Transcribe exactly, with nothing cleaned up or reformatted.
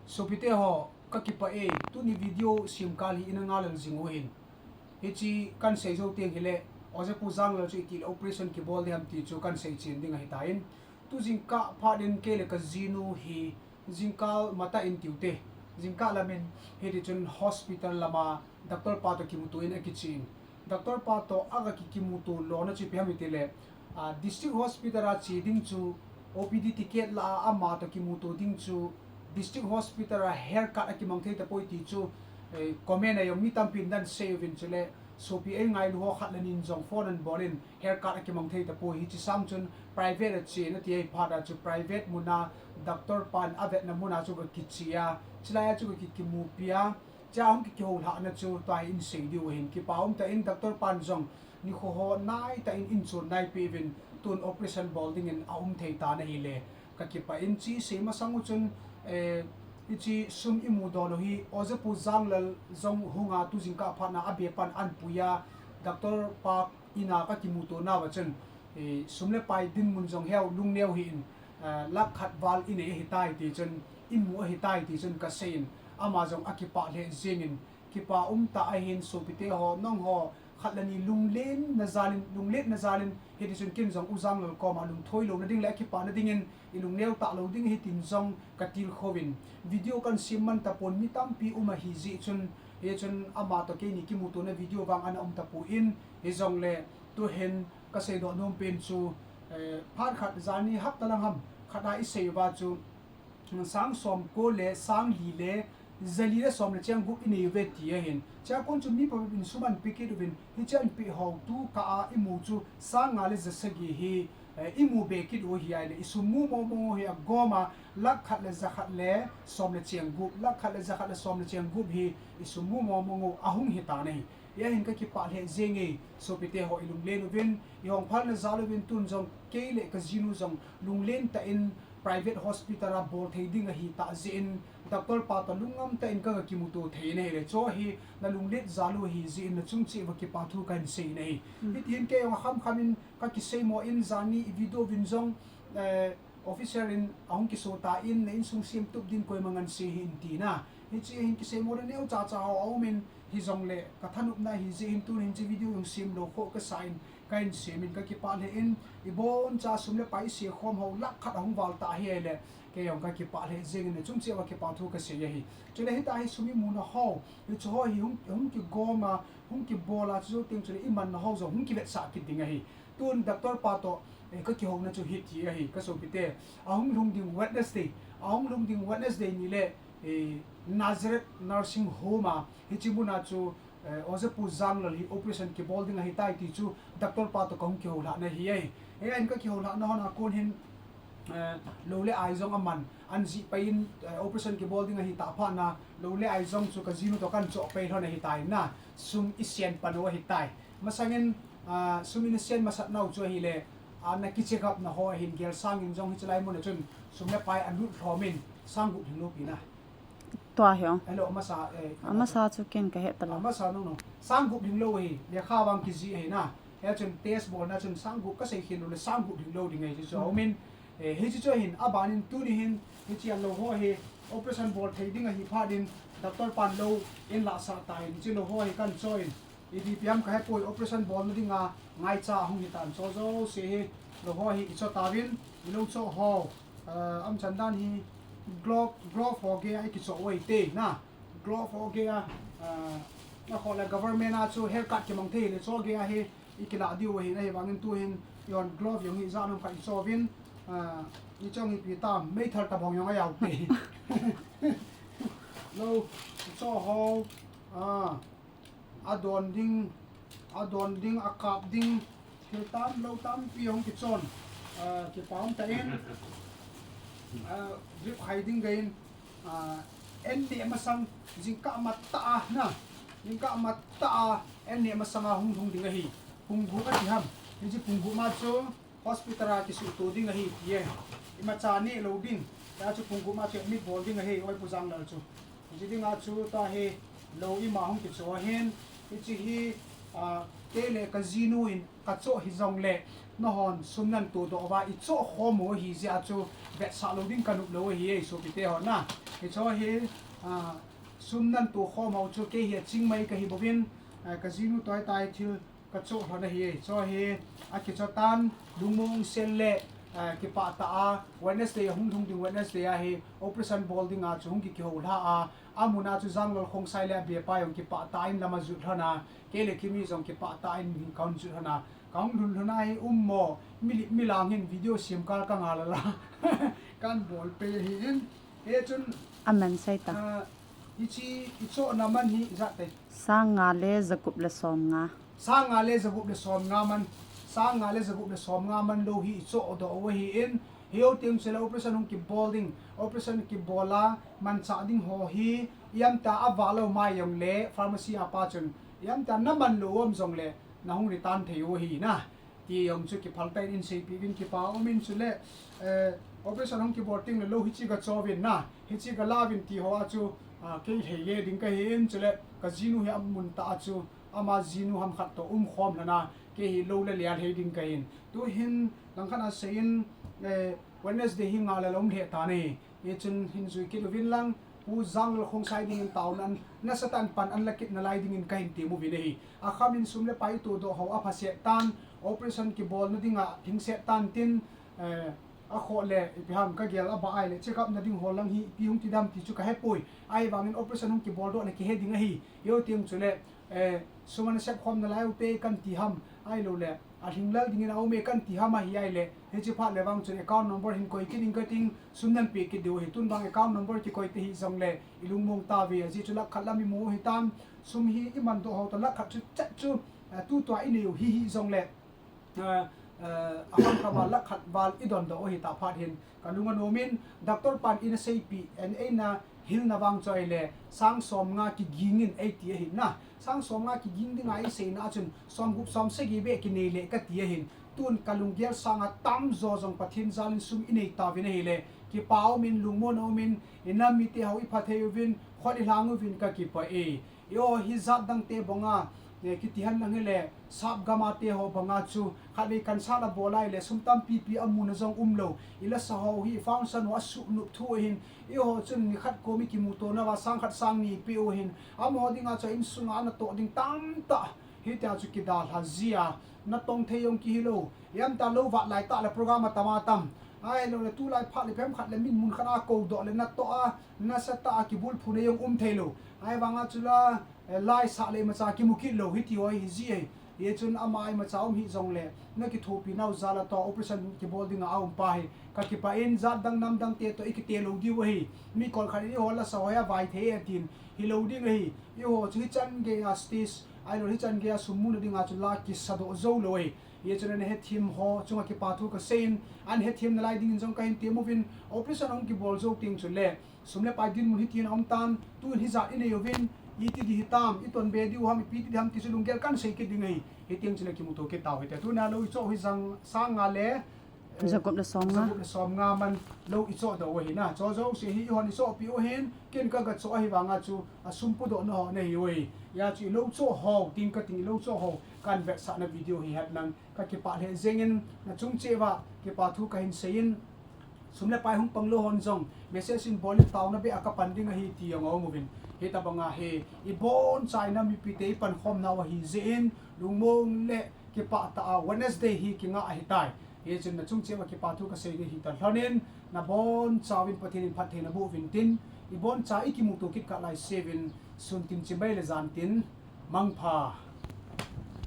Sopite ho, kakipah e, tuni video semkal hi ina ngai lel jing u hin. Hiche kahin sei jou teng hile, Ojapu Janglal chu itile operation kibol ding ham ti chu kahin seichen ding ahitan. Tu jingkah phat in kei le kajinu hi, jingkah matah in tiu te. Jingkah lam in, hiti chun hospital lama, doctor pa toh kimuto in akichen. Doctor pa toh aga ki, kimuto lona chu ipi ham itile, ah, district hospital a che ding chu, O P D ticket la a ama toh kimuto ding chu, district hospital a haircut akimang thei tapoi ti chu, eh, comment a jong mi tampin ana sei uvin chule, sopi eingailu ho khat le ni in jong phone ana bol in, haircut akimang thei tapoi, hiche sang chun private a che nati ahi phat a chu private mun a doctor pan avetna mun a chu kakiche a, chulai a chu kaki, kimupi a, chea hung ki, kihoulhahna chu tua hi in sei diu ahin. Kipa umtah in doctor pan jong nikho ho naitah in, in chun naipe uvin tun operation bol ding in aum thei tan ahile kakipah in, hiche sei masang u chun, eh, hiche sum imu dol u hi Ojapu Janglal jong hunga tu jingkah phat na abe pan ana pui a, doctor pa in a kakimuto nauva chun, eh, sum le pai dinmun jong heu lungneo hih in, eh, lakh khat val inei ahitai ti chun, imu ahitai ti chun kasei in, ama jong akipah lheh jeng in, kipa umtah ahin sopite ho, nangho khat le ni lunglen na jal in, lunglen na jal in, hiti chun ken jong U Janglal koma lungthoi louna ding le akipana ding in, ilungneo talou ding ahi tin jong katilkhou in, video kahin sem man tapon mi tampi um ahi jeh chun, hichun ama toh keini kimutona video vang ana um tapon, hijongle tuhin kasei doh nom pen chu, eh, phat khat jani hapta lang ham khat a isei uva chu, sang somko le sang li le jali le som le cheng gup inei uve ti ahin. Chea kon chu mi phabep in sum ana pe kit uvin, hiche ana pe ho tu kah a imu chu sang nga le ja sagi hi, eh, imu be kit u ahi ahile, isum mu mong mong u hi agom a lakh khat le ja khat le som le cheng gup, lakh khat le ja khat le som le cheng gup hi isum mu mong mong u ahung hitan ahi. Hia hin kakipah lheh jenge, sopite ho ilunglen uvin, ihong phalna jal uvin tun jong kei le kajinu jong lunglen tah in private hospital a bol thei ding ahitah jeh in, doctor pa toh lungngam tah in kaga kimuto thei in ahile, chu hi nalunglen jal u ahi jeh in nachung cheh uva kipa thu kahin sei in ahi. Hiti hin kei jong akham kham in kakiseimo in jani video uvin jong, eh, officer in ahung kiso tan, na insung semtup din koima nganse hih in tina. Hiche hin kiseimo le neocha cha ho aum in, hijongle kathanopna ahi jeh hin tun hin hiche video jong sem lou kho kasa in, kahin sem in kakipah lheh in, iboncha sum le pai ise khom ho lakh khat ahung val ta ahi ahile, kei jong kakipah lheh jeng in nachung cheh uva kipa thu kasei ahi. Chule hitia hi sum imuna ho, hiche ho hi hung, hung kigom a, hung kibol a, chujou teng chule imanna ho jong hung kivetsah kit ding ahi. Tun doctor pa toh, eh, kakihouna chu hiti ahi, kasopite. Ahung lhung ding Wednesday, ahung lhung ding Wednesday ni le, eh, Nazareth Nursing Home a, hiche muna chu, eh, Ojapu Janglal hi operation kibol ding ahitai ti chu doctor pa toh kahung kihoulhahna ahi e. Hia hin kakihoulhahna hon a kon hin, eh, lou le ai jong aman, ana jih pai in, eh, operation kibol ding ahitah phat na, lou le ai jong chu kajinu toh kahin choh pai lhon ahitai na, sum isen pan u ahitai. Masang in, ah, sum ina sen masat nau chu ahile, ah, na kicheck up na ho ahin gel sang in jong hiche lai mun a chun sum le pai alut lhom in sang gup lhing lou pi na. Tua hi o. Hello, amasa, eh, amasa chu ken kahe talou. Amasa nung nung. Sang gup lhing lou ahi, lekha vang kijih ahi na. Hia chun test bolna chun sang gup kasei khen lou le sang gup lhing lou ding ahi chu. Aum in, eh, hiche chu ahin, aban in tuni hin, hiche a lou ho hi, operation bol thei ding ahi phat in, doctor pan lou in lahsah tan, hiche lou ho hi kahin cho in, ipi pi ham kahepoi, operation bolna dinga ngaicha ahung hitan, cho jouse hi, lou ho hi icho tauvin, ilou cho ho, eh, amchan dan hi, glove, glove ho gei a ikicho u ahi te na, glove ho gei a, eh, akhoh le government a chu haircut kimang thei le cho gei a hi, ikilah diu ahin, ahivangin tuhin, ihon glove jong hi ijat ham khat icho uvin, ah, ichong ipi tam, meithal tabang jong ajao te. Lou, icho ho, ah, adon ding, adon ding, akap ding, thil tam, lou tampi jong kichon, ah, kipa umtah in, ah, drip khai ding gei in, ah, an neh masang, jingkah matah a, na, jingkah matah a, an neh masang a hung lhung ding ahi. Pung gup ati ham. Hiche pung gup ma chu hospital a kisuhto ding ahi ti e. Imacha neh lou ding. Tia chu pung gup ma chu admit bol ding ahi, oi Pu Janglal chu. Hiche dinga chu tua hi lou ima hung kicho ahin. Hiche hi, ah, Kei le ka jinu in ka choh hijongle, nahon sum nan todoh uva i choh khom u ahi jeh a chu vetsah lou ding ka nop lou ahi e, sopite ho na. Hicho hi, ah, sum nan to khom u chu kei hi a chingmai ka hi bouvin, ah, ka jinu toh tai thil ka choh lhon ahi e. Hicho hi akichoh tan, lungmong sel le, ah, kipah tah a, Wednesday a hung lhung ding Wednesday a hi operation bol dinga chu hung ki, kihou lha a, amun a chu Janglal Khongsai le abepa jong kipah tah in lam ajot lhon a, kei le Kimi jong kipah tah in ka hung jot lhon a, ka hung lhun lhon a hi um mo, mi, milang hin video sem kal ka ngal a la. Kan bol pei ahi in, hichun aman sei ta. Ah, hichi i chohna man hi ijat te. Sang nga le jagup le som nga. Sang nga le jagup le som nga man. Sang nga le jagup le som nga man lou hi i chohdoh u ahi in, hiho teng chule operation hung kibol ding, operation kibol a manchah ding ho hi, iam ta a valou mai jongle pharmacy a pa chun, iam ta na man lou um jongle, na hung return thei u ahi na. Ti jong chu kiphal tah in in seipeh uvin kipa um in chule, eh, operation hung kibol teng le lou hichi ga choh uvin na, hichi ga la uvin ti ho a chu, ah, kei lhei le ding ka hi in chule, ka jinu hi amun tah a chu, ama jinu ham khat toh um khom lhon a, kei hi lou le le a lhei ding ka hi in. Tu hin langkhat a sei in, eh, Wednesday hi nga le lom lheh ta nei. Hichun hin jui kit uvin lang, Pu Janglal Khongsai dingin taona an, nasatah in pan an la kit nalai dingin ka hin tem uvin ahi. Akham in sum le pai todoh ho apha set tan, operation kibolna dinga thing set tan tin, eh, akhoh le, ipi ham ka gel a ba ai le, check up na ding ho lang hi, ipi hung ti dam ti chu ka hepoi. Ahivangin operation hung kibol doh le kihe ding ahi. Hiho teng chule, eh, sum ana sep khom nalai u te kan ti ham, ahilou le, alhing lal dingin a um e kan ti ham ahi ai le, hichi phat le vang chun account number hin koi kit ing ka ting, sum nan pe kit diu ahi. Tun vang account number kikoi te hijongle, i lungmong tauve, ajeh chu lakh khat lam i mu u ahi tan, sum hi i man doh ho toh lakh khat chu chet chu, eh, tutua i nei u hi hijongle, eh, eh, akham kha val lakh khat val i don doh u ahi tah phat hin, ka lung anom in, doctor pan in a seipeh, en eina hilna vang chu ahile, sang som nga kiging in ei ti ahin na. Sang som nga kiging dinga i seina a chun, som gup som sagi beh kinei le ka ti ahin. Tun ka lunggel sanga tamjo jong Pathen jal in sum i nei tauvin ahile, kipa um in, lungmon a um in, i nam mite ho i pha thei uvin, khut i lhang uvin ka kipah e. Eiho hi jat dang te banga, eh, kiti henlang hile, sap gam a te ho banga chu, khatvei concert a bol a ahile, sum tampi pi a muna jong umlou. I lasa ho hi, function ho a suh nop thu ahin, eiho chun nikhat kom i kimuto nauva, sang khat sang ni pe u ahin, amaho dinga chu insunga ana toh ding tamtah. Hitia chu kidalha jia, na tong thei jong kihi lou. Iam ta lou vat lai tah le program a tam a tam. Ahilou le tulai phat le phem khat le min mun khat a kou doh le na toh a, nasatah a kibulphu na jong um thei lou. Ahivanga chu la, eh, lai sah le imacha kimu kit lou, hiti ho hi ji ahi. Hichun ama imacha um hijongle, na kithopi nau jal a toh operation kibol dinga a um pa hi. Ka kipah in jat dang nam dang te toh i kite lou diu ahi. Mi kol khat in eiho lasa ho hi a vai thei e tin, hilou ding ahi. Eiho chu hichan gei a stage, ahilou hichan gei a sum muna dinga chu la kisa doh jou lou ahi. Hichun ana hethem ho chunga kipa thu ka sei in, ana hethem nalai dingin jong ka hin tem uvin, operation ahung kibol jou teng chule, sum le pai dinmun hitin a um tan, tun hijat i nei uvin, iti di hitam, i ton be diu ham, ipi ti di ham ti chu lunggel kan sei kit ding ahi, hiteng chule kimuto kit tau hite. Tuna lou i choh hi jang sang nga le, eh, jagup le som nga. Jagup le som nga man lou i chohdoh u ahi na. Chu jouse hi eihon i chohpeh u ahin, ken ka ga choh ahivanga chu, a sum pudoh na ho na hi u ahi. Hia chu i lou choh ho, ting ka ting i lou choh ho, kan vetsahna video hi het nang. Ka kipah lheh jengin, na chung cheh uva, kipa thu ka hin sei in, sum le pai hung pang lou hon jong, message in bol in taona beh a ka pan ding ahi ti jong a um uvin. Hitabanga hi, i boncha i nam mipi te i pankhom nau ahi jeh in, lungmong le kipah tah a Wednesday hi kinga ahitai. Hichun na chung cheh uva kipa thu ka sei ding hita lhon in, na boncha uvin Pathen in phattheina boh uvin tin, i boncha i kimuto kit kah lai seuvin, sun tin chibai le jan tin, mangpha.